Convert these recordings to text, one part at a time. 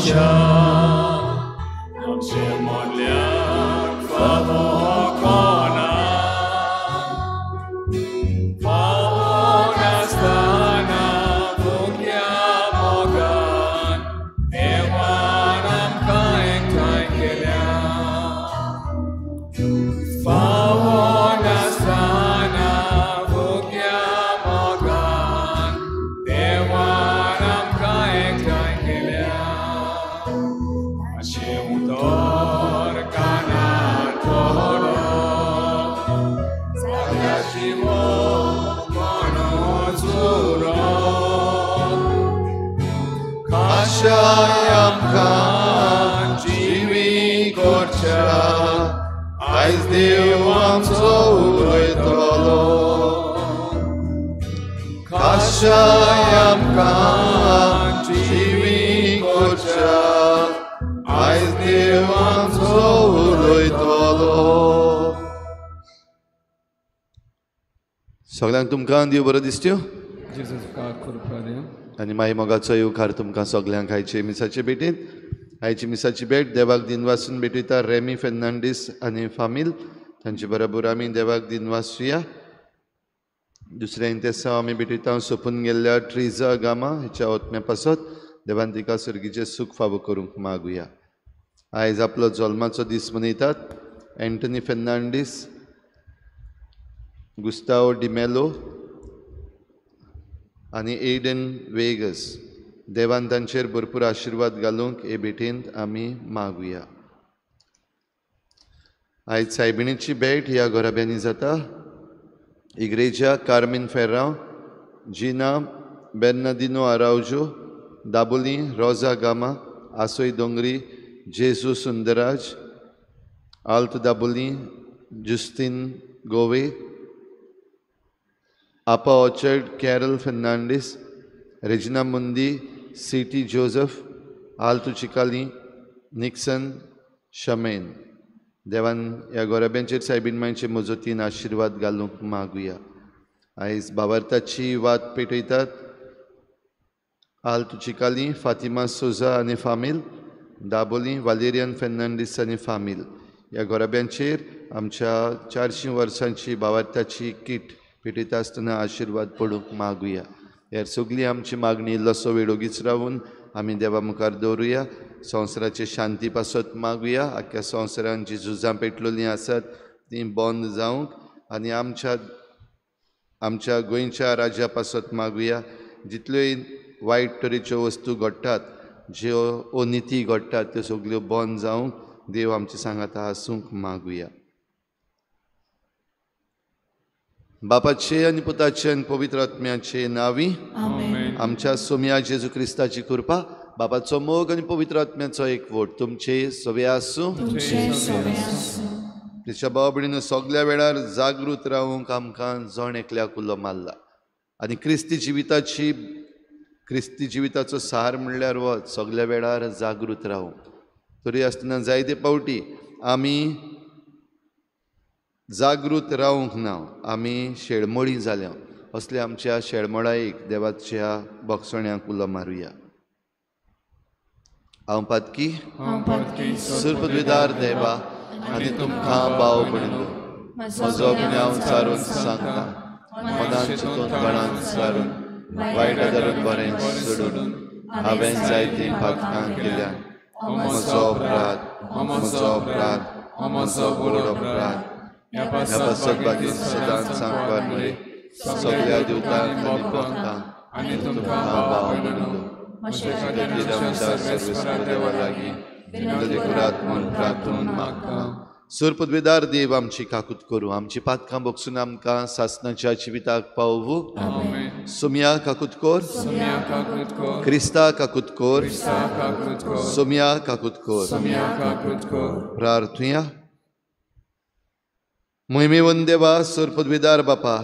कोरच्या आमचे मोडल्याक फावो कोणा फावो नासतना भुरग्या मोगान देवान आमकां एकठांय केल्या फावो नासतना भुरग्या मोगान देवान आमकां एकठांय केल्या अशें उतर कानार पडप सगळ्या शिवो कोणूच उरप खाशाय आमकां जिवी कोरच्या आयज देव आमचो उलयतलो खाशाय आमकां जिवी कोरच्या आयज देव आमचो उलयतलो. सगळ्यांक तुमकां देव बरो दिसत्यो आनी माई मोगाचो येवकार तुमकां सगळ्यांक आयचे मिसाचे भेटींत. आयची मिसाची भेट देवाक दिनवासून भेटयता रेमी फेर्नांडीस आनी फामील तांचे बरोबर आमी देवाक दिनवासुया. दुसऱ्या इंतेसांव आमी भेटयता सोंपून गेल्ल्या ट्रिजा गामा हिच्या ओतम्या पासत देवान तिका सर्गीचें सूख फावो करूंक मागुया. आयज आपलो जल्माचो दीस मनयतात एंटनी फेर्नांडीस, गुस्ताव डिमेलो आनी एडन वेगस. देवान तांचेर भरपूर आशिर्वाद घालूंक हे भेटेंत आमी मागुया. आयज सायबिणीची भेट ह्या घराब्यांनी जाता. इग्रेजा कार्मीन फेर्रांव, जिना बेर्नादिनो आरावजो, दाबोली रोजा गामा, आसोय दोंगरी जेजू सुंदराज, आल्त दाबोली जुस्तीन गोवे, आपा ऑर्चर्ड कॅरल फेर्नांडीस, रेजिना मुंदी, सी.टी. जोजफ, आल्तू चिकाली, निक्सन शमेन. देवान ह्या गोराब्यांचेर सायबीण मांयचे मजतीन आशिर्वाद घालूंक मागुया. आयज बाबार्थाची वात पेटयतात आल्तू चिकाली, फातिमा सोजा आनी फामील, दाबोली वालेरियन फेर्नांडीस आनी फामील. ह्या गोराब्यांचेर आमच्या 400 वर्सांची बाबार्थाची किट पेटयता आसतना आशिर्वाद पडूंक मागुया. ह्या सगळी आमची मागणी इल्लोसो वेळ ओगीच रावून आमी देवा मुखार दवरुया. संवसाराचे शांती पासत मागुया. आख्ख्या संवसारान जी झुजां पेटलेलीं आसात तीं बंद जावंक आनी आमच्या आमच्या गोंयच्या राज्या पासत मागुया. जितल्योय वायट तरेच्यो वस्तू घडटात, ज्यो अनिती घडटात त्यो सगल्यो बंद जावंक देव आमचे सांगाता आसूंक मागुया. बापाचे आनी पुताचे आनी पवित्र आत्म्याचे नांवी आमच्या सोम्या जेजू क्रिस्ताची कृपा, बापाचो मोग आनी पवित्र आत्म्याचो एकवट तुमचे सवे आसूं. तिच्या भाव भयणीनो, सगल्या वेळार जागृत रावूंक आमकां जण एकल्याक उलो मारला आनी क्रिस्ती जिविताचो सार म्हणल्यार वच सगल्या वेळार जागृत रावूंक. तरी आसतना जायते फावटी आमी जागृत रावंक ना, आमी शेळमोळी जाल्या. असल्या आमच्या शेळमोळायेक देवाच्या बोगसण्याक उलो मारुया. हांव पातकी सुरपदवीदार देवा आनी तुमकां भाव भयणीनो म्हजो गुन्यांव सारून सांगता, मनान चिंतून गणान सारून वायट धरून बरें सोडून हांवें जायतीं पातकां केल्या. म्हजो अपराध, म्हजो अपराध, म्हजो व्हड अपराध. ह्या पासत बागीन सदांच सांगपार न्हय सगळ्या दिवतांक आनी भक्तांक आनी तुमकां भाव भयणीनो म्हज्या आमच्या सर्वेस्पर देवा लागीं विनंती करात म्हूण प्रार्थून मागता. सुरपदवीदार देव आमची काकूत करूं, आमची पातकां बगसून आमकां सासनाच्या जिविताक पावू. सोम्या काकूत कोर, क्रिस्ता काकूत कोर, सोम्या काकूत कोर. प्रार्थुया. मोहिमेवन देवा सुरपदवीदार बापा,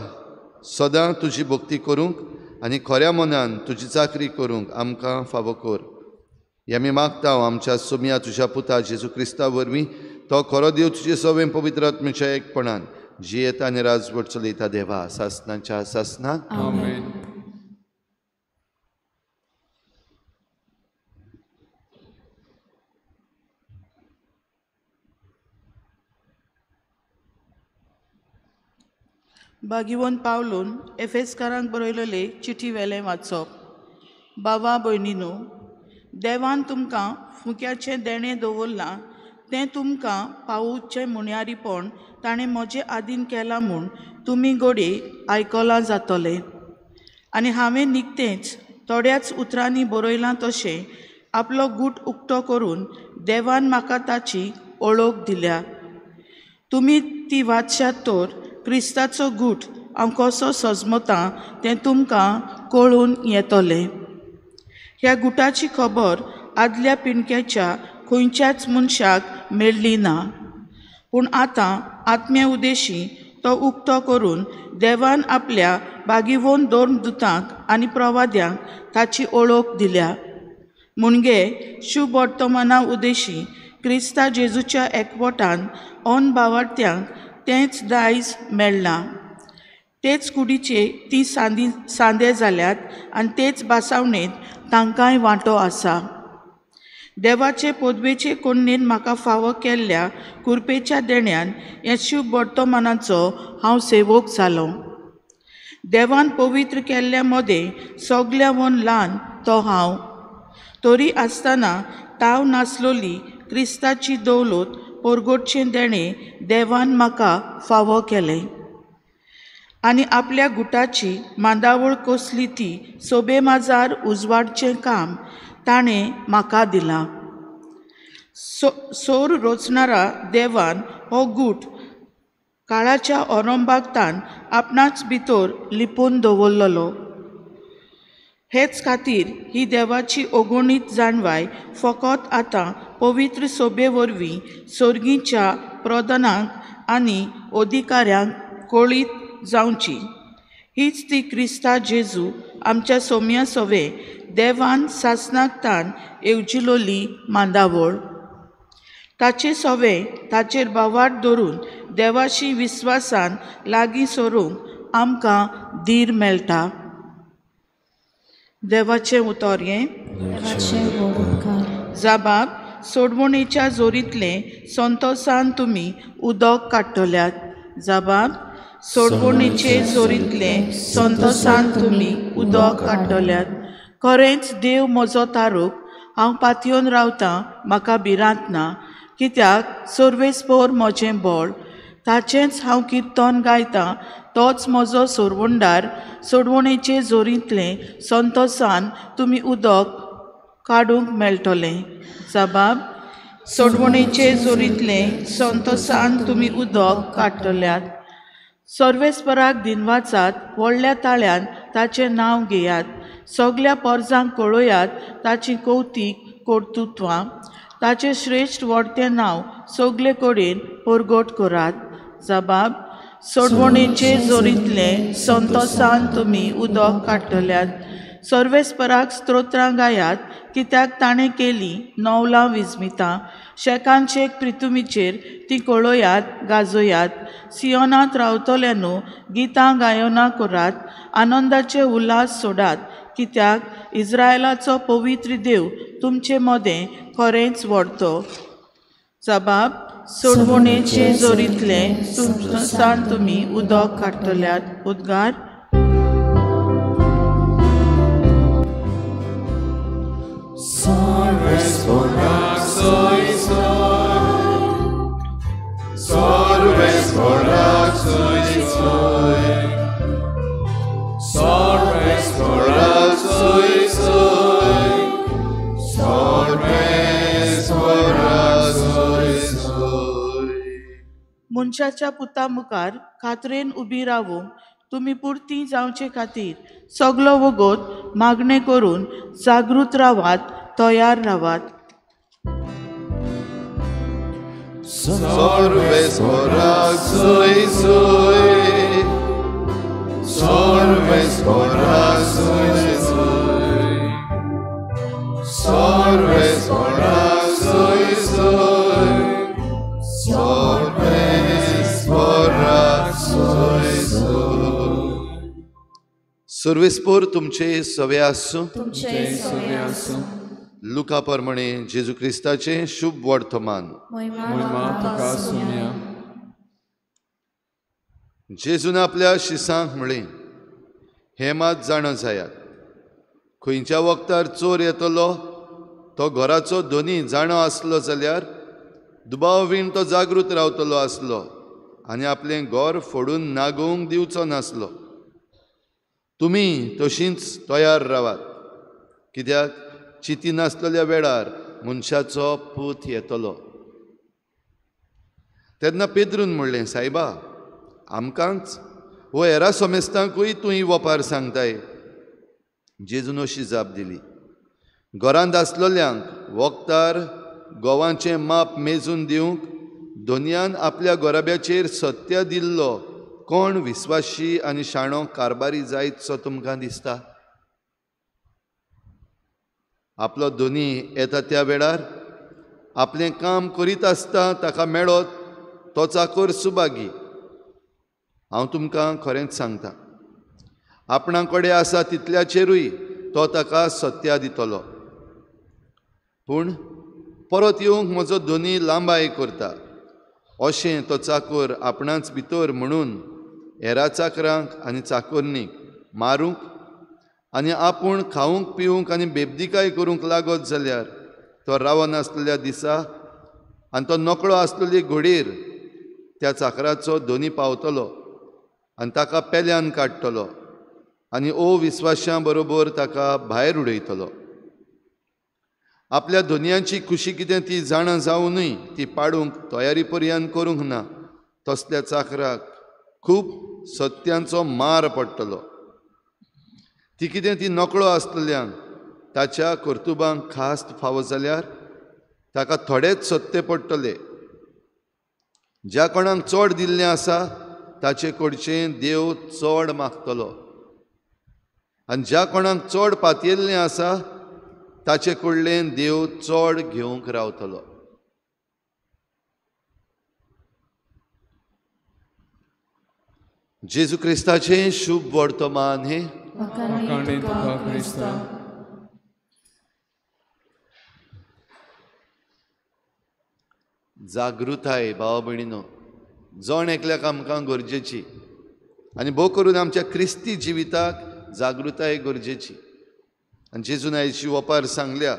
सदां तुजी भक्ती करूंक आनी खऱ्या मनान तुजी चाकरी करूंक आमकां फावो कर. हे आमी मागता आमच्या सोम्या तुज्या पुता जेजू क्रिस्ता वरवीं, तो खरो देव तुजे सवें पवित्र आत्म्याच्या एकपणान जियेता आनी राजवट चलयता देवा सासनाच्या सासनाक. आमेन. बागिवन पावलून एफेसकारांक बरयलेले चिठी वेलें वाचप. बाबा भयणीनो, देवान तुमकां फुक्याचें देणें दवरलां तें तुमकां पावोवचें मुण्यारीपण ताणें म्हजें आदीन केलां म्हूण तुमी घडये आयकलां जातलें. आनी हांवें निकतेंच थोड्याच उतरांनी बरयलां तशें आपलो गूट उक्तो करून देवान म्हाका ताची ओळख दिल्या. तुमी ती वाचशात तर क्रिस्ताचो गूट हांव कसो सजमतां तें तुमकां कळून येतलें. ह्या गुटाची खबर आदल्या पिणक्याच्या खंयच्याच मनशाक मेळ्ळी ना, पूण आतां आत्म्या उदेशी तो उक्तो करून देवान आपल्या बागीवोन दोन दुतांक आनी प्रवाद्यांक ताची ओळख दिल्या. मुणगे शुभ वर्तमाना उदेशी क्रिस्ता जेजूच्या एकवटान ऑन बावार्थ्यांक तेंच दायज मेळ्ळां. तेच कुडीचे ती सांदे जाल्यात आनी तेच बासावणेंत तांकांय वांटो आसा. देवाचे पदवेचे कोन्नेन म्हाका फावो केल्ल्या कुरपेच्या देण्यान ह्या शुभ वर्तमानाचो हांव सेवक जालो. देवान पवित्र केल्ल्या मदें सगल्यावन ल्हान तो हांव, तरी आसतना ताव नासलोली क्रिस्ताची दौलत परगटचें देणें देवान म्हाका फावो केलें. आनी आपल्या गुटाची मांदावळ कसली ती सोबे माजार उजवाडचें काम ताणें म्हाका दिलां. सोर रोचणारा देवान हो गूट काळाच्या ओरंबागतान आपणाच भितर लिपून दवरलेलो. हेच खातीर ही देवाची अगणीत जाणवाय फकत आतां पवित्र सोबे वरवीं सोर्गीच्या प्रधानांक आनी अधिकाऱ्यांक कळीत जावची. हीच ती क्रिस्ता जेजू आमच्या सोम्या सवे देवान सासनाक तान येवजिलोली मांदावळ. ताचे सवे ताचेर बावाट धरून देवाशी विस्वासान लागीं सरूंक आमकां धीर मेळटा. देवाचें उतर हें. जाबाब सोडवणेच्या जोरींतलें संतोसान तुमी उदक काडटल्यात. जाबाब सोडवणेचे जोरींतलें संतोसान तुमी उदक काडटल्यात. खरेंच देव म्हजो तारूक, हांव पातयेवन रावतां, म्हाका भिरांत ना, कित्याक सर्वेस्पोर म्हजें बळ, ताचेंच हांव किर्तन गायतां, तोच म्हजो सोरवंडार. सोडवणेचे जोरींतलें संतोसान तुमी उदक काडूंक मेळटलें. जबाब सोडवणेचे जोरींतलें संतोसान तुमी उदक काडटल्यात. सर्वेस्पराक दिनवाचात, व्हडल्या ताळ्यान ताचें नांव घेयात, सगल्या पोरजांक कळयात ताची कौतीक कर्तृत्वां, ताचें श्रेश्ठ व्हडतें नांव सगले कडेन परगट करात. जबाब सोडवणेचे जोरींतलें संतोसान तुमी उदक काडटल्यात. सर्वेस्पराक स्तोत्रां गायात, कित्याक ताणें केली नवलां विस्मितां, शेकान शेक प्रितुमीचेर ती कळयात गाजयात. सियोनांत रावतल्यानू गितां गायनां करात, आनंदाचे उल्हास सोडात, कित्याक इस्रायलाचो पवित्र देव तुमचे मदें खरेंच व्हडतो. जबाब सोडवणेचे जोरींतलें संतोसान तुमी उदक काडटल्यात. उद्गार. मनशाच्या पुता मुखार खात्रेन उबी रावूंक तुमी पुरती जावचे खातीर सगलो वगत मागणें करून जागृत रावात, तयार रावात. सर्वेस्पोर तुमचे सवे आसूं. लुका प्रमाणे जेजू क्रिस्ताचें शुभ वर्तमान. जेजून आपल्या शिसांक म्हळें, हें मात जाणा जायात, खंयच्या वखतार चोर येतलो तो घराचो धनी जाणो आसलो जाल्यार दुबाव वीण तो जागृत रावतलो आसलो आनी आपलें घर फोडून नागोवंक दिवचो नासलो. तुमी तशींच तयार रावात, कित्याक चिती नासलेल्या वेळार मनशाचो पूत येतलो. तेन्ना पेद्रून म्हणलें, सायबा, आमकांच वो हेरा समेस्तांकूय तूं ही वपार सांगताय? जेजून अशी जाप दिली, घरांत आसलेल्यांक वखदार गोवाचें माप मेजून दिवंक धनयान आपल्या गोराब्याचेर सत्य दिल्लो कोण विस्वाशी आनी शाणो कारबारी जायतसो तुमकां दिसता? आपलो धनी येता त्या वेळार आपलें काम करीत आसता ताका मेळत तो चाकोर सुभागी. हांव तुमकां खरेंच सांगता, आपणा कडेन आसा तितल्याचेरूय तो ताका सत्या दितलो. पूण परत येवंक म्हजो धनी लांबाय करता अशें तो चाकोर आपणाच भितर म्हणून हेरा चाकरांक आनी चाकोरनीक मारूंक आनी आपूण खावंक पिवंक आनी बेबदिकाय करूंक लागत जाल्यार तो रावनासलेल्या दिसा आनी तो नकळो आसलेली घोडयेर त्या चाकराचो धनी पावतलो आनी ताका पेल्यान काडटलो आनी अविस्वाशां बरोबर ताका भायर उडयतलो. आपल्या धनयांची खुशी कितें ती जाणा जावनूय ती पाडूंक तयारी पर्यान करूंक ना तसल्या चाकराक खूब सत्यांचो मार पडटलो. ती कितें ती नकळो आसलेल्यान ताच्या कर्तुबांक खास फावो जाल्यार ताका थोडेच सत्य पडटले. ज्या कोणाक चड दिल्लें आसा ताचे कडचें देव चड मागतलो आनी ज्या कोणाक चड पातयेल्लें आसा ताचे कडल्यान देव चड घेवंक रावतलो. जेजू क्रिस्ताचें शुभ वर्तमान हें. जागृताय भाव भयणीनो जण एकल्याक आमकां गरजेची आनी भोव करून आमच्या क्रिस्ती जिविताक जागृताय गरजेची. आनी जेजून आयची वपार सांगल्या,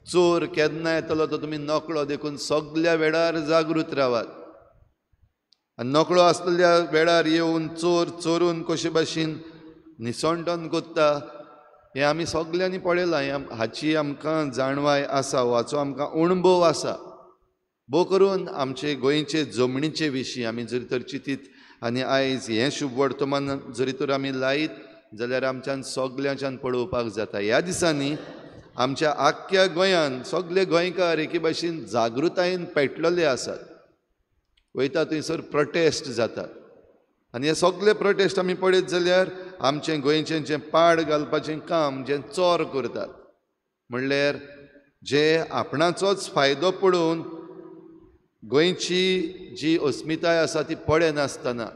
चोर केन्ना येतलो तो तुमी नकळो, देखून सगल्या वेळार जागृत रावात. आनी नकळो आसलेल्या वेळार येवन चोर चोरून कशे भाशेन निसणटन कोत्ता हें आमी सगल्यांनी पळयलां. हें हाची आमकां जाणवाय आसा, हाचो आमकां अणभव आसा. भोव करून आमचे गोंयचे जमनीचे विशीं आमी जरी तर चिंतीत आनी आयज हें शुभ वर्तमान जरी तर आमी लायत जाल्यार आमच्यान सगल्यांच्यान पळोवपाक जाता. ह्या दिसांनी आमच्या आख्ख्या गोंयान सगळे गोंयकार एके भाशेन जागृतायेन पेटलेले आसात. वयता थंयसर प्रोटेस्ट जातात आनी हे सगळे प्रोटेस्ट आमी पळयत जाल्यार आमचें गोंयचें जें पाड घालपाचें काम जें चोर करतात, म्हणल्यार जे आपणाचोच फायदो पळोवन गोंयची जी अस्मिताय आसा ती पळयनासतना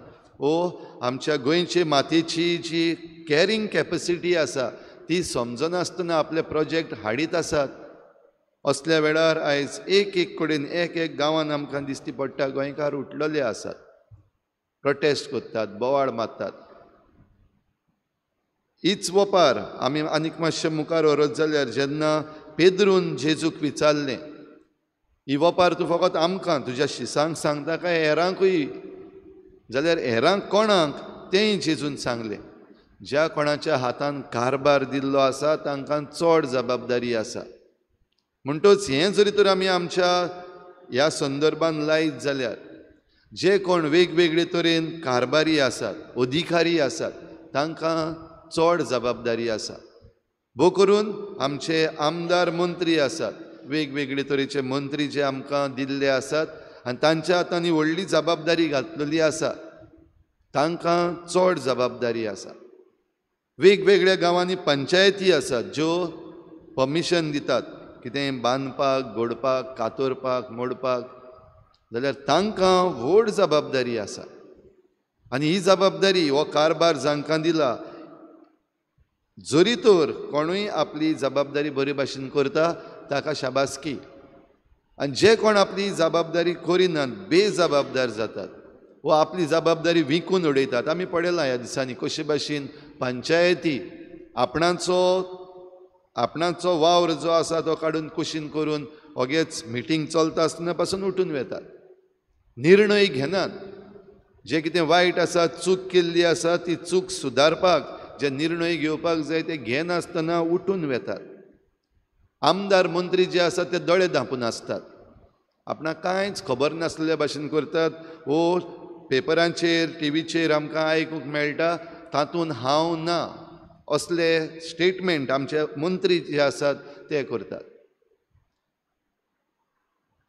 ओ आमच्या गोंयचे मातयेची जी कॅरिंग कॅपॅसिटी आसा ती समजनासतना आपले प्रोजेक्ट हाडीत आसात. असल्या वेळार आयज एक एक कडेन एक एक गांवान आमकां दिसती पडटा गोंयकार उठलेले आसात, प्रोटेस्ट करतात, बोवाळ मारतात. हीच वपार आमी आनीक मातशें मुखार व्हरत जाल्यार जेन्ना पेद्रून जेजूक विचारलें, ही वपार तूं फकत आमकां तुज्या शिसांक सांगता काय हेरांकूय? जाल्यार हेरांक कोणाक तेंय जेजून सांगलें, ज्या कोणाच्या हातान कारबार दिल्लो आसा तांकां चड जबाबदारी आसा. म्हणटच हें जरी तर आमी आमच्या ह्या संदर्भान लायत जाल्यार जे कोण वेगवेगळे तरेन कारबारी आसात, अधिकारी आसात, तांकां चड जबाबदारी आसा. भोव करून आमचे आमदार मंत्री आसात, वेगवेगळे तरेचे मंत्री जे आमकां दिल्ले आसात आनी तांच्या हातांनी व्हडली जबाबदारी घातलेली आसा, तांकां चड जबाबदारी आसा. वेगवेगळ्या गांवांनी पंचायती आसात ज्यो परमिशन दितात कितेंय बांदपाक, घडपाक, कातरपाक, मोडपाक, जाल्यार तांकां व्हड जबाबदारी आसा. आनी ही जबाबदारी हो कारबार जांकां दिला, जरी तर कोणूय आपली जबाबदारी बरे भाशेन करता ताका शाबासकी, आनी जे कोण आपली जबाबदारी करिनात, बेजबाबदार जातात, वो आपली जबाबदारी विकून उडयतात. आमी पळयलां ह्या दिसांनी कशे भाशेन पंचायती आपणाचो आपणाचो वावर जो आसा तो काडून कुशीन करून ओगेच मिटींग चलता आसतना पासून उठून वेतात, निर्णय घेनात. जे कितें वायट आसा, चूक केल्ली आसा ती चूक सुदारपाक जे निर्णय घेवपाक जाय ते घेनासतना उठून वेतात. आमदार मंत्री जे आसात ते दोळे धांपून आसतात, आपणाक कांयच खबर नासलेल्या भाशेन करतात. वो पेपरांचेर टिवीचेर आमकां आयकूंक मेळटा तातूंत हांव ना असले स्टेटमेंट आमचे मंत्री जे आसात ते करतात.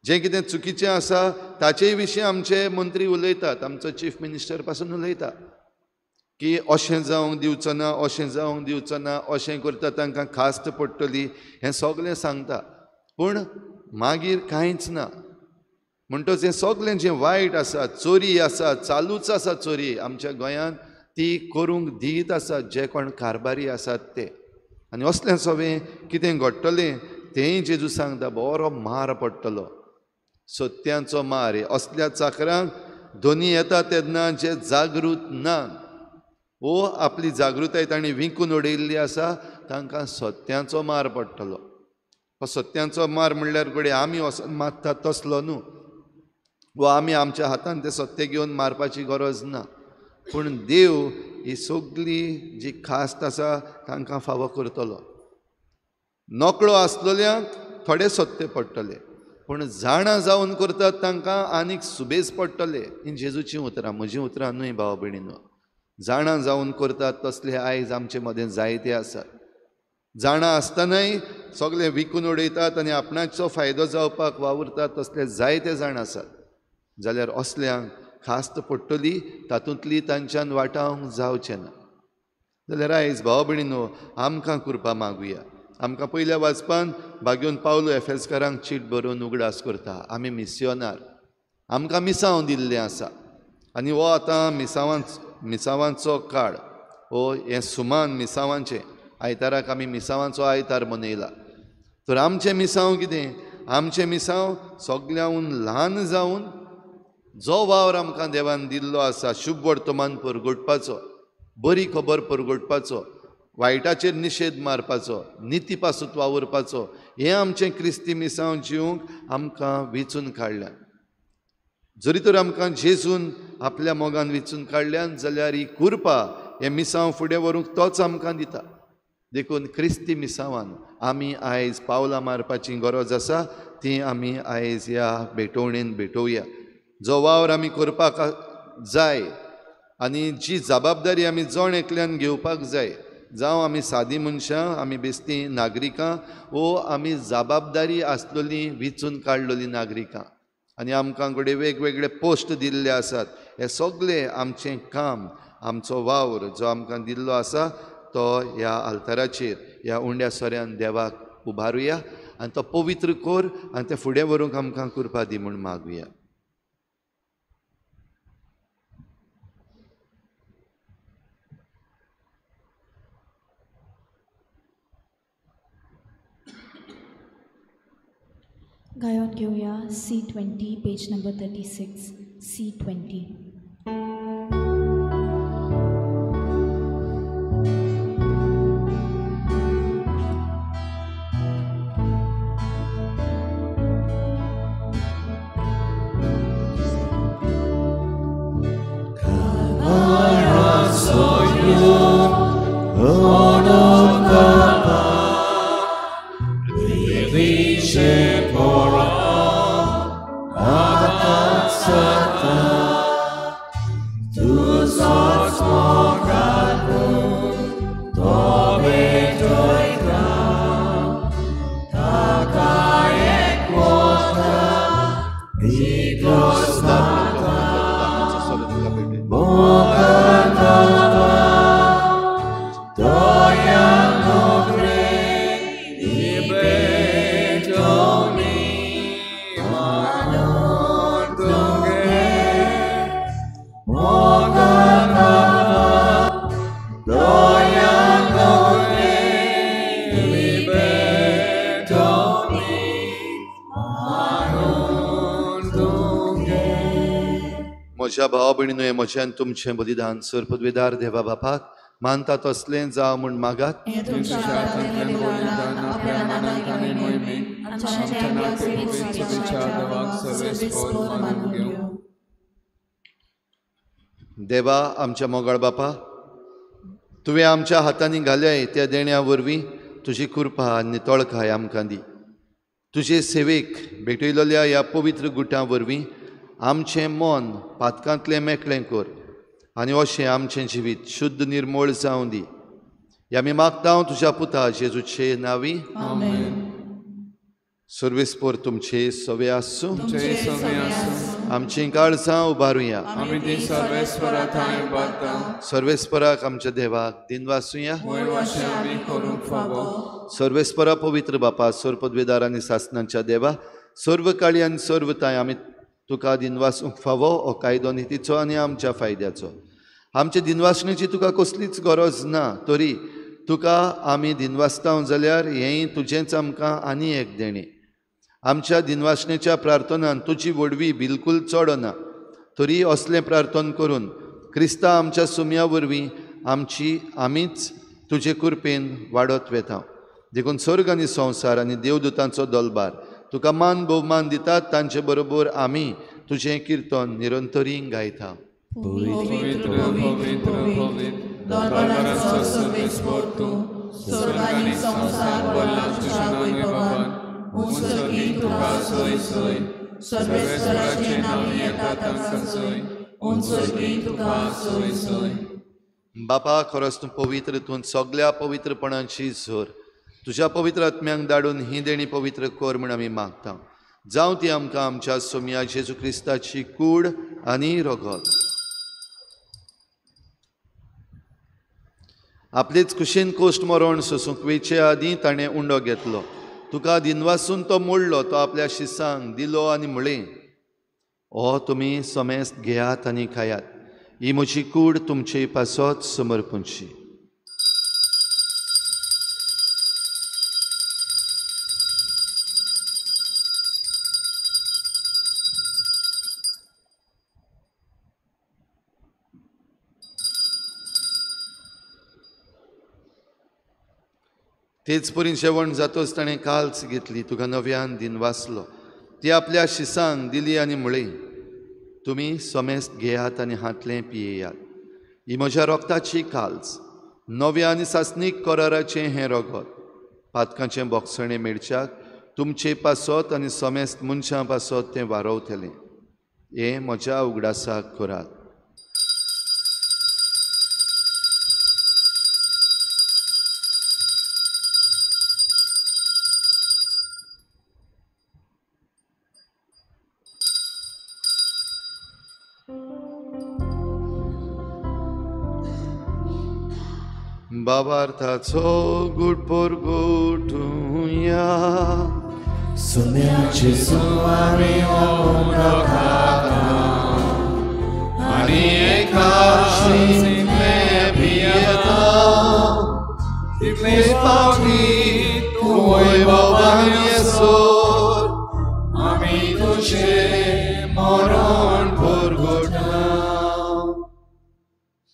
जें कितें चुकीचें आसा ताचेय विशीं आमचे मंत्री उलयतात, आमचो चीफ मिनिस्टर पासून उलयता की अशें जावंक दिवचो ना, अशें जावंक दिवचो ना, अशें करता तांकां खास्त पडटली, हें सगळें सांगता, पूण मागीर कांयच ना. म्हणटच हें सगळें जें वायट आसा, चोरी आसा, चालूच आसा चोरी आमच्या गोंयांत, ती करूंक दीत आसात जे कोण कारभारी आसात ते. आनी असलें सगळें कितें घडटलें तेंय जेजू सांगता, बरो मार पडटलो, सत्यांचो मार. असल्या चाकरांक दोनी येता तेन्ना जे जागृत ना वो आपली जागृताय तांणी विकून उडयल्ली आसा तांकां सत्यांचो मार पडटलो. हो सत्यांचो मार म्हणल्यार घडये आमी वचून मारतात तसलो न्हू, वो आमी आमच्या हातान ते सत्य घेवन मारपाची गरज ना, पूण देव ही सगळी जी खास्त आसा तांकां फावो करतलो. नकळो आसलेल्यांक थोडे सत्य पडटले, पूण जाणा जावन करतात तांकां आनीक सुबेज पडटले. ही जेजूचीं उतरां, म्हजीं उतरां न्हय भाव भयणीनो. जाणा जावन करतात तसले आयज आमचे मदें जायते आसात. जाणा आसतनाय सगळे विकून उडयतात आनी आपणाचो फायदो जावपाक वावुरतात तसले जायते जाण आसात. जाल्यार असल्यांक खास्त पडटली, तातूंतली तांच्यान वाटावंक जावचें ना. जाल्यार आयज भाव भयणीनो आमकां कृपा मागुया. आमकां पयल्या वाचपान भाग्योन पावलो एफेसकारांक चीट बरोवन उगडास करता, आमी मिसियोनार, आमकां मिसांव दिल्लें आसा आनी हो आतां मिसांवांचो काळ, हो हें सुमान मिसांवांचें. आयताराक आमी मिसांवांचो आयतार मनयला. तर आमचें मिसांव कितें? आमचें मिसांव सगळ्याहून ल्हान जावन जो वावर आमकां देवान दिल्लो आसा, शुभ वर्तमान परगटपाचो, बरी खबर परगटपाचो, वायटाचेर निशेध मारपाचो, निती पासून वावुरपाचो, हें आमचें क्रिस्ती मिसांव जिवंक आमकां वेंचून काडल्यान. जरी तर आमकां जेजून आपल्या मोगान वेंचून काडल्यान जाल्यार ही कृपा हें मिसांव फुडें व्हरूंक तोच आमकां दिता. देखून क्रिस्ती मिसांवान आमी आयज पावलां मारपाची गरज आसा, ती आमी आयज ह्या भेटवणेन भेटोवया. जो वावर आमी करपाक जाय आनी जी जबाबदारी आमी जण एकल्यान घेवपाक जाय, जावं आमी सादी मनशां, आमी बेस्ती नागरिकां, वो आमी जबाबदारी आसलेली वेंचून काडलेली नागरिकां, आनी आमकां घडये वेगवेगळे पोस्ट दिल्ले आसात, हे सगळे आमचें काम, आमचो वावर जो आमकां दिल्लो आसा तो ह्या आल्ताराचेर ह्या उंड्या सोऱ्यान देवाक उबारुया आनी तो पवित्र कर आनी तें फुडें व्हरूंक आमकां कृपा दी म्हूण मागुया. गायन घेवया C20 page number 36, C20. म्हज्या भावा भयणीनो, म्हजें आनी तुमचें बलिदान सर पदवेदार देवा बापाक मानता तसलें जावं म्हूण मागात। देवा आमच्या मोगाळ बापा, तुवें आमच्या हातांनी घाल्याय त्या देण्या वरवीं तुजी कृपा आनी नितळकाय आमकां दी। तुजे सेवेक भेटयलेल्या ह्या पवित्र गुटां वरवीं आमचें मन पातकांतलें मेकळें कर आनी अशें आमचें जिवीत शुद्ध निर्मोळ जावं दी। ह्या आमी मागता तुज्या पुता जेजूचे नांवी, आमेन। सर्वेस्पर तुमचे सवे आसूं, आमचीं काळजां उबारुया, सर्वेस्पराक आमच्या देवाक दिनवासुया। सर्वेस्परा पवित्र बापा, सर्व पदवेदार आनी सासनांच्या देवा, सर्व काळी आनी सर्व ताय आमी तुका दिनवासूंक फावो हो कायदो नितीचो आनी आमच्या फायद्याचो। आमचे दिनवासणेची तुका कसलीच गरज ना, तरी तुका आमी दिनवासता जाल्यार हेंय तुजेंच आमकां आनी एक देणें। आमच्या दिनवासणेच्या प्रार्थनान तुजी व्हडवी बिलकूल चडना, तरी असलें प्रार्थन करून क्रिस्ता आमच्या सुम्या वरवीं आमची आमीच तुजे कृपेन वाडत वेता। देखून स्वर्ग आनी संवसार आनी देवदूतांचो दलबार तुका मान भोवमान दितात, तांचे बरोबर आमी तुजें किर्तन निरंतरी गायता। पवित्र पवित्र पवित्र दरबाराचो सर्वेस्पर तूं, स्वर्ग आनी संवसार भरला तुज्या वैभवान। उंच तुका सय सय, सर्वेस्पराचे नांव येता तांकां सय, उंच तुका सय सय। बापा, खरोच तूं पवित्र, तूं सगळ्या पवित्रपणाची झर। तुज्या पवित्र आत्म्यांक धाडून ही देणी पवित्र कर म्हूण आमी मागता। जावं ती आमकां आमच्या सोम्या जेजू क्रिस्ताची कूड आनी रगत। आपलेच कुशीन कोश्ट मरण सोसूंक वेचे आदीं ताणें उंडो घेतलो, तुका दिनवासून तो मोडलो, तो आपल्या शिसांक दिलो आनी म्हळें, ओ तुमी समेस्त घेयात आनी खायात, ही म्हजी कूड तुमचे पासत समर्पणची। तेच परी जेवण जातोच ताणें काल्च घेतली, तुका नव्यान दिनवासलो, ती आपल्या शिसांक दिली आनी म्हळें, तुमी समेस्त घेयात आनी हांतलें पियेयात, ही म्हज्या रोगताची काल्च, नव्या आनी सासणीक कराराचें हें रगत, पातकांचें बोगसणें मेळच्याक तुमचे पासत आनी समेस्त मनशां पासत तें वारवतलें। हें म्हज्या उगडासाक करात। बाबार्थाचो गुट परगोटुया, सुम्याची सुवामी उंडो खाता आनी एकाशिंतलें पियेता, तितलेच फावटी तूं वैभवान येसर आमी तुजें मरण परगोटा।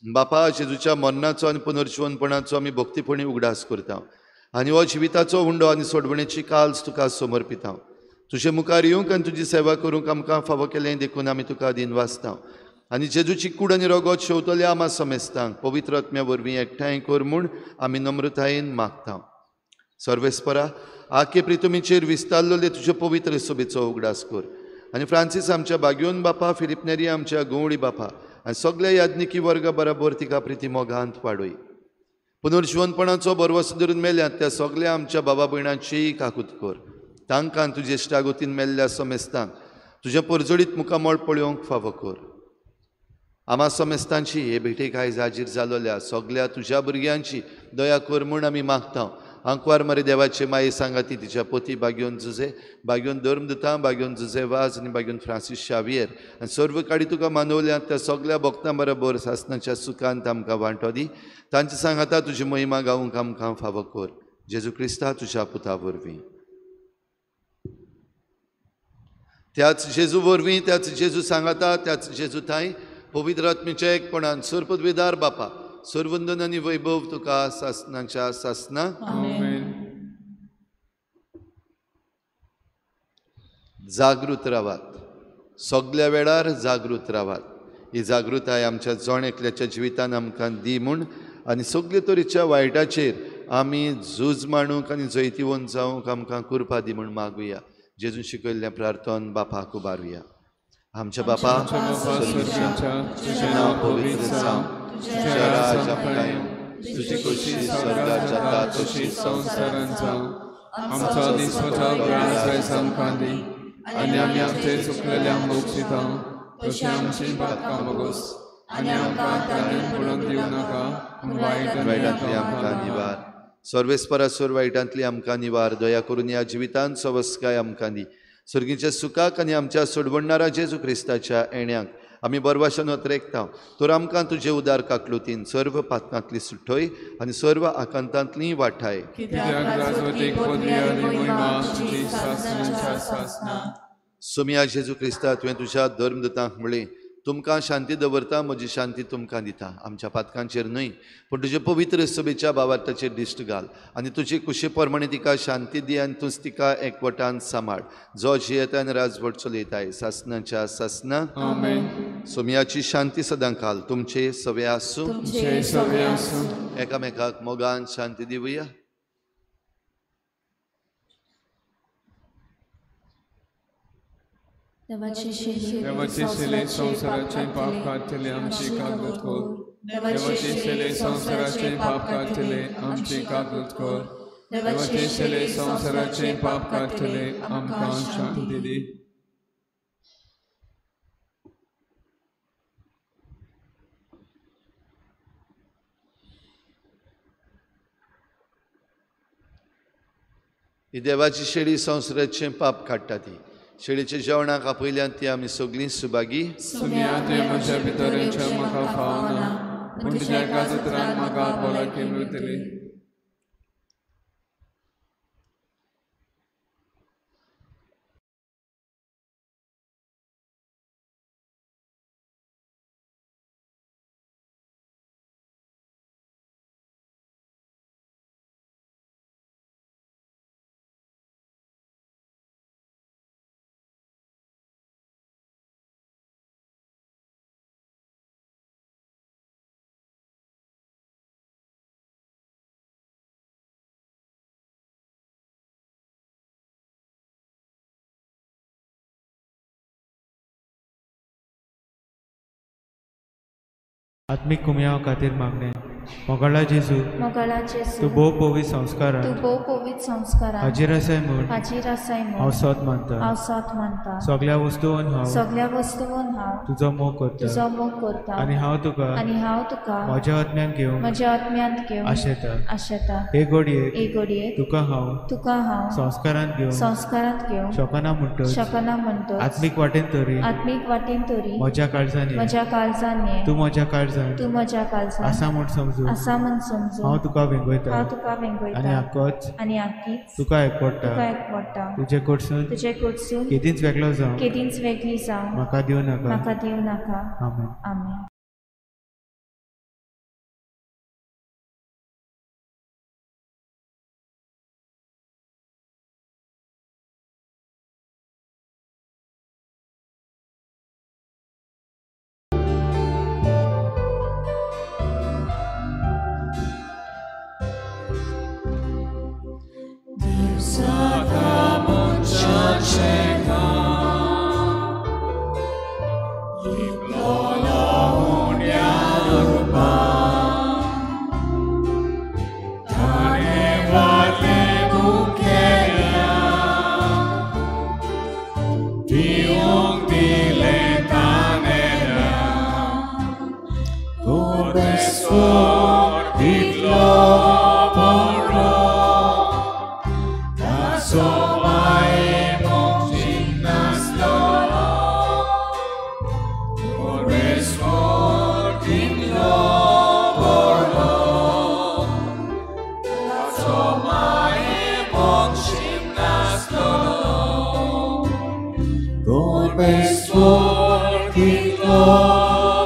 बापा, जेजूच्या मरणाचो आनी पुनर्जिवनपणाचो आमी भक्तीपणी उगडास करता आनी हो जिविताचो उंडो आनी सोडवणेची काल्च तुका समर्पिता। तुजे मुखार येवंक आनी तुजी सेवा करूंक आमकां फावो केलें देखून आमी तुका दिनवासता आनी जेजूची कूड आनी रगत शेवतल्या आमा समेस्तांक पवित्र आत्म्या वरवीं एकठांय कर म्हूण आमी नम्रतायेन मागता। सर्वेस्परा, आखे प्रितुमीचेर विस्तारलेले तुजे पवित्र सभेचो उगडास कर आनी फ्रांसीस आमच्या बाग्योन बापा, फिलिप नेरी आमच्या गवळी बापा आनी सगळ्या याज्ञिकी वर्गा बराबर तिका प्रिती मोगांत वाडय। पुनर्जिवनपणाचो भरवसो धरून मेल्यात त्या सगळ्या आमच्या बाबा भयणांची काकूत कर, तांकां तुजे इश्टागतीन मेल्ल्या समेस्तांक तुजें परजळीत मुखामळ पळोवंक फावो कर। आमा समेस्तांची हे भेटेक आयज हाजीर जालोल्या सगळ्या तुज्या भुरग्यांची दया कर म्हूण आमी मागता। आंकवार मरे देवाचे माये सांगाती तिच्या पोती बाग्योन जुजे, बाग्योन धर्मदुतां, बाग्योन जुजे वाज आनी बाग्योन फ्रांसीस शावियर आनी सर्व काडी तुका मानवल्यात त्या सगळ्या भक्तां बरोबर सासनाच्या सुखांत आमकां वांटो दी। तांचे सांगाता तुजी महिमा गावंक आमकां फावो कर, जेजू क्रिस्ता तुज्या पुता वरवीं। त्याच जेजू वरवीं, त्याच जेजू सांगाता, त्याच जेजू थांय पवित्र आत्म्याच्या एकपणान सर्वपदवीदार बापा सर्वंदन आनी वैभव तुका सासनाच्या सासना. जागृत रावात, सगल्या वेळार जागृत रावात. ही जागृताय आमच्या जण एकल्याच्या जिवितान आमकां दी म्हूण आनी सगळे तरेच्या वायटाचेर आमी झूज मांडूंक आनी जैतिवंत जावंक आमकां कृपा दी म्हूण मागुया. जेजून शिकयल्लें प्रार्थन बापाक उबारुया. आमच्या बापा तुजें नांव पवित्र जावं, तुजें राज आमकां येवं, तुजी खोशी स्वर्गार जाता तशी संवसारांत जावं. आमचो दिसवडो ग्रास आयज आमकां दी आनी आमी आमचे चुकलेल्यांक बक्षिता तशें आमची पातकां भोगोस आनी आमकां ताणें पडून दिवं नाका पूण वायटांतली आमकां निवार. सर्वेस्परासर वायटांतली आमकां निवार. दया करून ह्या जिवितांत सवस्काय आमकां दी. सर्गीच्या सुखाक आनी आमच्या सोडवणणारा जेजू क्रिस्ताच्या येण्याक आमी बरवाशान अत्रेकता. तर आमकां तुजे उदार काकलुतीन सर्व पातकांतली सुटय आनी सर्व आकांतांतली वाठाय. सोमिया जेजू क्रिस्ता, तुवें तुज्या धर्मदूतांक म्हळें, तुमकां शांती दवरता, म्हजी शांती तुमकां दिता. आमच्या पातकांचेर न्हय पूण तुजे पवित्र सभेच्या भावार्थाचेर दिश्ट घाल आनी तुजे कुशे प्रमाणे तिका शांती दी आनी तूंच तिका एकवटान सांबाळ, जो जियेता आनी राजवट चलयताय सासनाच्या सासना. सोमियाची शांती सदां काल तुमचे सवे आसूं. एकामेकाक मोगान शांती दिवया. देवाचे शिले संवसाराचे पाप काडटले आमची कागद कर. देवाचे शिले संवसाराचे पाप काडटले आमची कागद कर. देवाचे शिले संवसाराचे पाप काडटले आमकां शांती दी. ही देवाची शेळी संवसाराचें पाप काडटा ती शेळीच्या जेवणाक आपयल्यान ती आमी सगळीं सुभागी. सुमिया, तुवें म्हज्या भितर येवचें म्हाका फावना, पूण तुज्या एकाच उतरान म्हाका भलायकी मेळटली. आत्मीक कुमयाव खातीर मागणें. मोगाळा जेजू, तूं भोव पवित्र संस्कारान हाजीर आसाय म्हूण हांव सत मानता. सगल्या वस्तून हांव तुजो मोग करता आनी हांव तुका म्हज्या आत्म्यान घेवंक आशेता. हे घडयेक तुका हांव संस्कारांत घेवंक शकना म्हणटच आत्मीक वाटेन तरी म्हज्या काळजान ये, तूं म्हज्या काळजान आसा म्हूण समजू हांव तुका वेंगयता आनी आकीच तुका एकवटा. तुजे कडसून केदींच वेगळो जावं म्हाका दिवं नाका. आमेन. आमेन.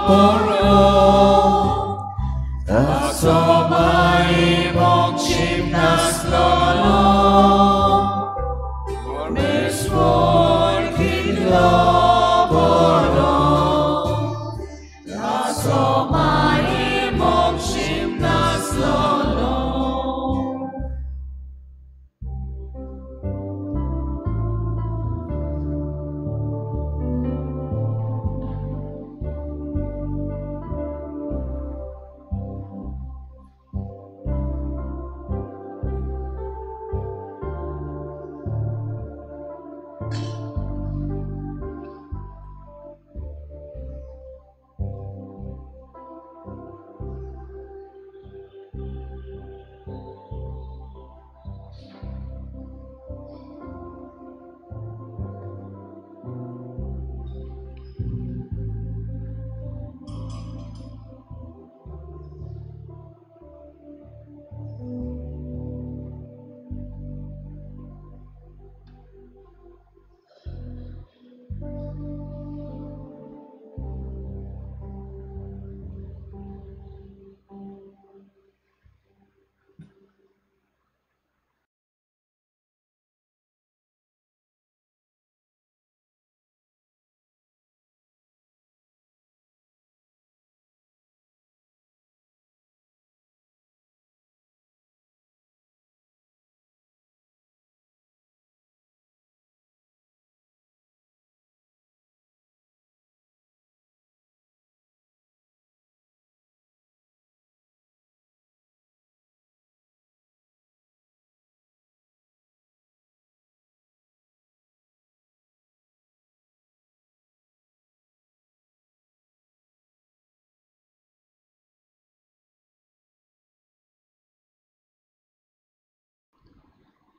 Por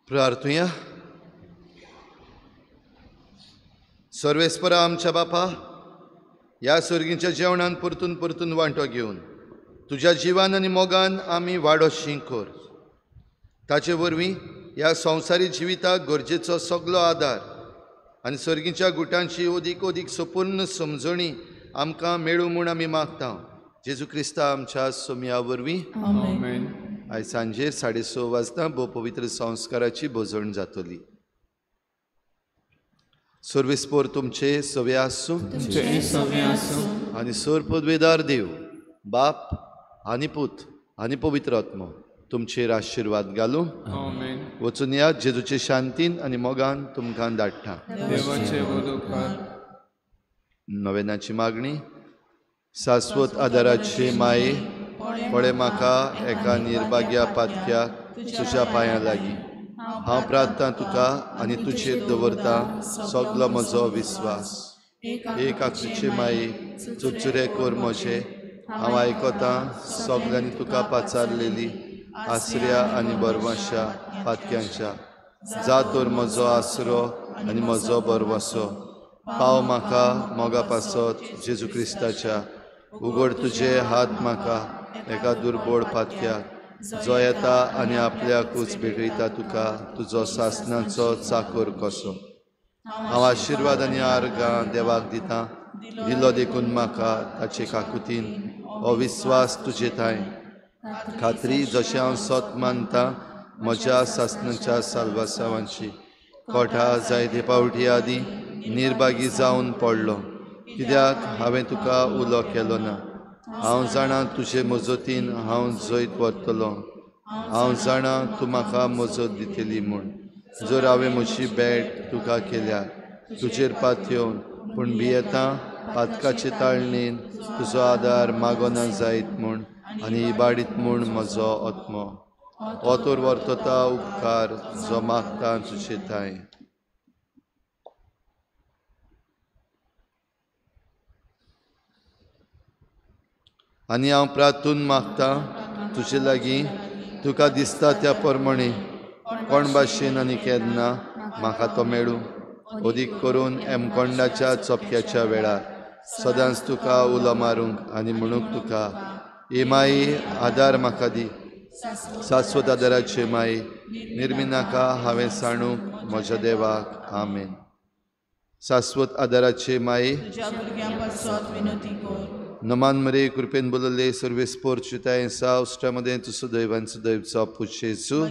प्रार्थुया. सर्वेस्परा आमच्या बापा, ह्या सर्गीच्या जेवणान परतून परतून वांटो घेवन तुज्या जिवान आनी मोगान आमी वाडो शीं कर. ताचे वरवीं ह्या संवसारी जिविताक गरजेचो सगलो आदार आनी सर्गीच्या गुटांची अदीक अदीक संपूर्ण समजणी आमकां मेळूं म्हूण आमी मागता. जेजू क्रिस्ता आमच्या सोमया वरवीं. आमेन. आयज सांजेर 6:30 वाजता भोव पवित्र संस्काराची भोजण जातली. सर्वेस्पोर तुमचे सवे आसूं आनी सर पदवेदार देव बाप आनी पूत आनी पवित्र आत्मो तुमचेर आशिर्वाद घालूं. वचून या जेजूचे शांतीन आनी मोगान तुमकां धाडटा. नवेनाची मागणी. शाश्वत आदाराचे माये, पळय म्हाका एका निर्भाग्या पातक्याक तुज्या पांयां लागीं. हांव प्रार्थना तुका आनी तुजेर दवरता सगलो म्हजो विस्वास. एक आकृचे माये, चुरचुरे कर म्हजे. हांव आयकतां सगल्यांनी तुका पाचारलेली आसऱ्या आनी बरवाशा पातक्यांच्या. जा तर म्हजो आसरो आनी म्हजो बरवासो. पाव म्हाका मोगा पासत जेजू क्रिस्ताच्या. उगड तुजे हात म्हाका एका दुर्बोळ पातक्याक, जो येता आनी आपल्याकूच भेटयता तुका तुजो सासनाचो चाकोर कसो. हांव आशिर्वाद आनी आर्गां देवाक दिता. दिलो देखून म्हाका ताचे काकुतीन हो विस्वास तुजे थांय खात्री, जशें हांव सत मानता म्हज्या सासनाच्या साल्वासावांची. कोठा जायते पावटी आदी निर्भागी जावन पडलो, कित्याक हांवें तुका उलो केलो ना. हांव जाणा तुजे मजतीन हांव जैत व्हरतलो. हांव जाणा तूं म्हाका मजत दितली म्हूण. जर हांवें म्हजी भेट तुका केल्यार तुजेर पातयेवन, पूण भियेता पातकाचे ताळणेन तुजो आदार मागोना जायत म्हूण आनी इबाडीत म्हूण म्हजो आत्मो. हो तर वर्तता उपकार जो मागता तुजे थांय. आनी हांव प्रार्थून मागता तुजे लागीं, तुका दिसता त्या प्रमाणे कोण भाशेन आनी केन्ना म्हाका तो मेळूं. अदीक करून एमकोंडाच्या चोपक्याच्या वेळार सदांच तुका उलो मारूंक आनी म्हणूंक तुका, ए माई आदार म्हाका दी. शाश्वत आदाराचे माई, निर्मिनाका हांवें सांडूंक म्हज्या देवाक. आमेन. शाश्वत आदाराचे माई, नमान मरे कृपेन बोलले सर्वेस्पोर चिताय सावस्टामध्ये तू सुदैवान सुदैवचा पुशेसू.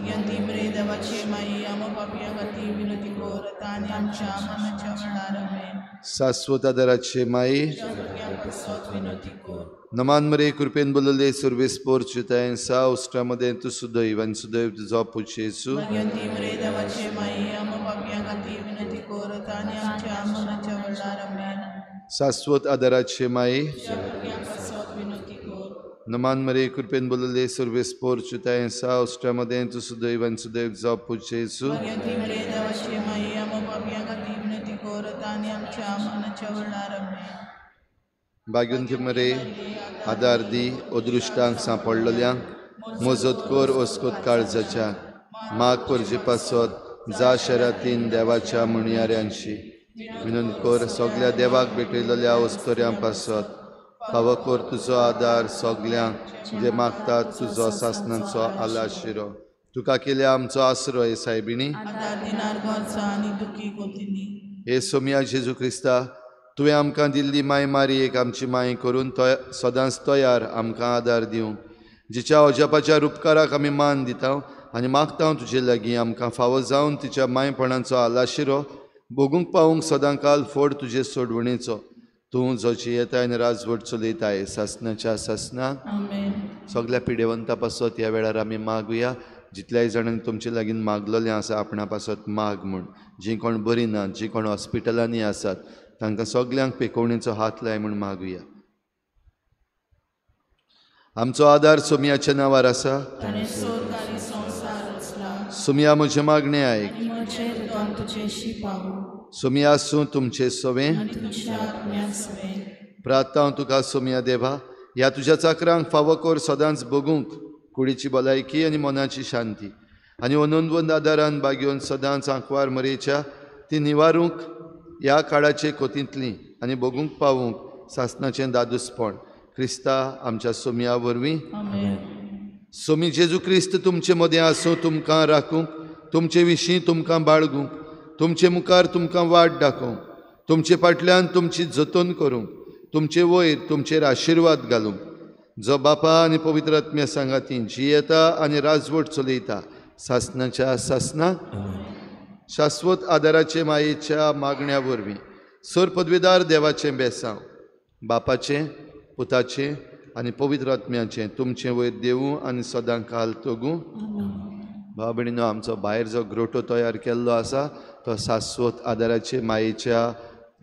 शाश्वत आदाराचे माई, नमान मरे कृपेन बोलले सर्वेस्पोर चिताय सावस्टामध्ये तू सुदैवान सुदैव तुझा पुशेसू. शाश्वत आदाराचे माई, नमान मरे कृपेन बोलले सर्वेस्पोर चिताय सावस्टामध्ये तू सुदैवान सुदैव तुझा पुशेसू. भाग्यवंती मरे आदार दी अदृश्टांक सांपडलेल्यांक, मजत कर अस्कोत काळजाच्या माग करचे पासत जा शरातीन देवाच्या म्हणयाऱ्यांशी. विनंती कर सगल्या देवाक भेटयलेल्या अस्तोऱ्यां पासत. फावो कर तुजो आदार सगल्यांक जे मागतात तुजो सासनाचो आलाशिरो. तुका केल्या आमचो आसरो हे सायबिणी. हे सोमया जेजू क्रिस्ता, तुवें आमकां दिल्ली माय मारी एक आमची माय करून सदांच तयार आमकां आदार दिवंक, जिच्या अजापाच्या रुपकाराक आमी मान दिता आनी मागता तुजे लागीं आमकां फावो जावन तिच्या मायपणाचो आलाशिरो भोगूंक पावूंक सदांकाल फोड तुजे सोडवणेचो. तूं जो जियेताय आनी राजवट चलयताय सासनाच्या सासनाक. सगल्या पिडेवंता पासत ह्या वेळार आमी मागुया. जितल्याय जाणांनी तुमचे लागीं मागलेलें आसा आपणा पासत माग म्हूण, जीं कोण बरीं ना, जीं कोण हॉस्पिटलांनी आसात तांकां सगल्यांक पेकोवणेचो हात लाय म्हूण मागुया. आमचो आदार सोमयाच्या नांवार आसा. सोमया म्हजें मागणें आयक. सोमया आसूं तुमचें सवें. प्रार्थना तुका सोमया देवा, ह्या तुज्या चाकरांक फावो कर सदांच भोगूंक कुडीची भलायकी आनी मनाची शांती. आनी अनंतवंद आदारान बागेवन सदांच आंकवार मरेच्या ती निवारूंक ह्या काळाचे कोतींतली आनी भोगूंक पावूंक सासणाचें दादूसपण क्रिस्ता आमच्या सोमया वरवीं. सोमी जेजू क्रिस्त तुमचे मदें आसूं, तुमकां राखूंक, तुमचे विशीं तुमकां बाळगूंक, तुमचे मुखार तुमकां वाट दाखोवंक, तुमचे फाटल्यान तुमची जतन करूंक, तुमचे वयर तुमचेर आशिर्वाद घालूंक, जो बापा आनी पवित्र आत्म्या सांगाती जियेता आनी राजवट चलयता सासणाच्या सासना. शाश्वत आदाराचे मायेच्या मागण्या वरवीं सर पदवीदार देवाचें बेसांव बापाचें, पुताचें आनी पवित्र आत्म्याचें तुमचें वयर देवूं आनी सदां काल तगूं. भाव भयणीनो, आमचो भायर जो ग्रोटो तयार केल्लो आसा तो शाश्वत आदाराचे मायेच्या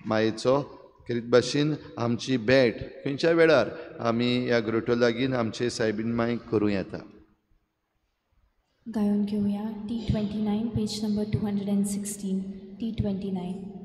मायेचो करीत भाशेन आमची भेट खंयच्या वेळार आमी ह्या ग्रोटो लागीं आमचे सायबीन मायक करूं येता. गायोन घेवया T 29 page number 216 T 29.